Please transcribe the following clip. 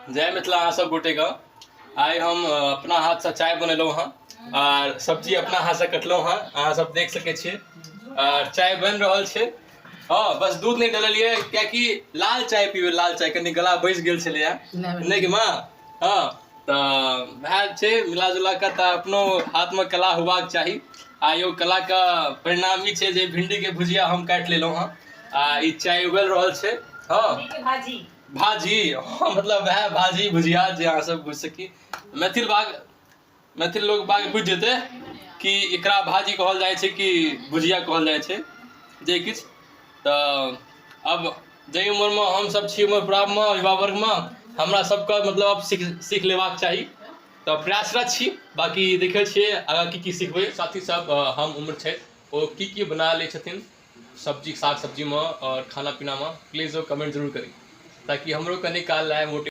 जय मिथिला अहाँ सब गोटे के। आइ हम अपना हाथसँ चाय बनेलहुँ हँ आर सब्जी अपना हाथसँ कटलहुँ हँ, अहाँ सब देख सकै छियै। आर चाय बनि रहल छै। हँ, बस दूध नहि डललियै कियाकि लाल चाय पीबै, लाल चाय कनि गला बैस गेल छलैए नहि कि माँ? हँ, तऽ वएह छै मिला जुला कऽ। तऽ अपनो हाथमे कला होबाक चाही। आ यो कलाके परिणाम ई छै जे भिंडीके भुजिया हम काटि लेलहुँ हँ आ ई चाय उबलि रहल छै। हँ, भाजी भाजी, हँ, मतलब वएह भाजी भुजिया जे अहाँ सब बुझि सकी। मैथिल बाग, मैथिल लोग बाग बुझि जेतै कि एकरा भाजी कहल जाइ छै कि भुजिया कहल जाइ छै, जे किछु। तऽ अब जाहि उमरमे हमसब छी, उमर प्राबमे, युवा वर्गमे, हमरा सबके मतलब आब सीख लेबाक चाही। तऽ प्रयासरत छी, बाँकी देखै छियै आगाँ की की सिखबै। साथी सब हम उम्र छथि, ओ की की बना लै छथिन सब्जी, साग सब्जीमे आओर खाना पीनामे, प्लीज ओ कमेंट जरूर करी ताकि हमरो कनि काल लाए मोटिव।